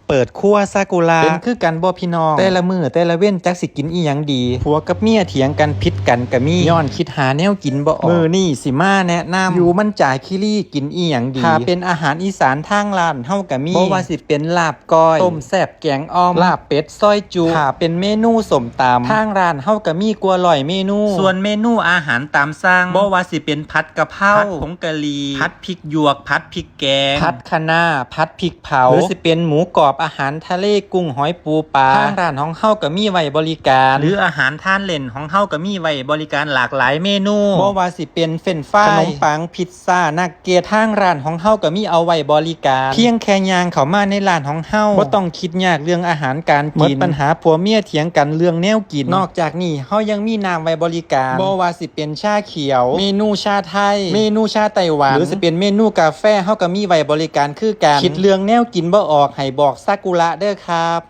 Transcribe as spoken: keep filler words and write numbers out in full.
เปิดครัวซากุระ เป็นคือกันบ่พี่น้อง แต่ละมื้อแต่ละเว็นจักสิกินอีหยังดี ผัวกับเมียเถียงกันผิดกันก็มี ย้อนคิดหาแนวกินบ่ออก มื้อนี้สิมาแนะนำ อยู่มัญจาคีรีกินอีหยังดี ถ้าเป็นอาหารอีสานทางร้านเฮาก็มี บ่ว่าสิเป็นลาบก้อย ต้มแซ่บแกงอ่อม ลาบเป็ดซอยจุ ถ้าเป็นเมนูส้มตำ ทางร้านเฮาก็มีกว่าร้อยเมนู ส่วนเมนูอาหารตามสั่ง บ่ว่าสิเป็นผัดกะเพรา ผัดผงกะหรี่ ผัดพริกหยวก ผัดพริกแกง ผัดคะน้า ผัดพริกเผา หรือสิเป็นหมูกรอบ อาหารทะเล กุ้งหอยปูปลา ทางร้านของเฮาก็มีไว้บริการ หรืออาหารทานเล่นของเฮาก็มีไว้บริการหลากหลายเมนู บ่ว่าสิเป็นเฟรนช์ฟราย ขนมปัง พิซซ่า นักเก็ต ทางร้านของเฮาก็มีเอาไว้บริการ เพียงแค่ย่างเข้ามาในร้านของเฮา บ่ต้องคิดยากเรื่องอาหารการกิน หมดปัญหาผัวเมียเถียงกันเรื่องแนวกิน นอกจากนี้เฮายังมีน้ำไว้บริการ บ่ว่าสิเป็นชาเขียว เมนูชาไทย เมนูชาไต้หวัน หรือสิเป็นเมนูกาแฟ เฮาก็มีไว้บริการคือกัน คิดเรื่องแนวกินบ่ออก ให้บอกซากุระเด้อครับ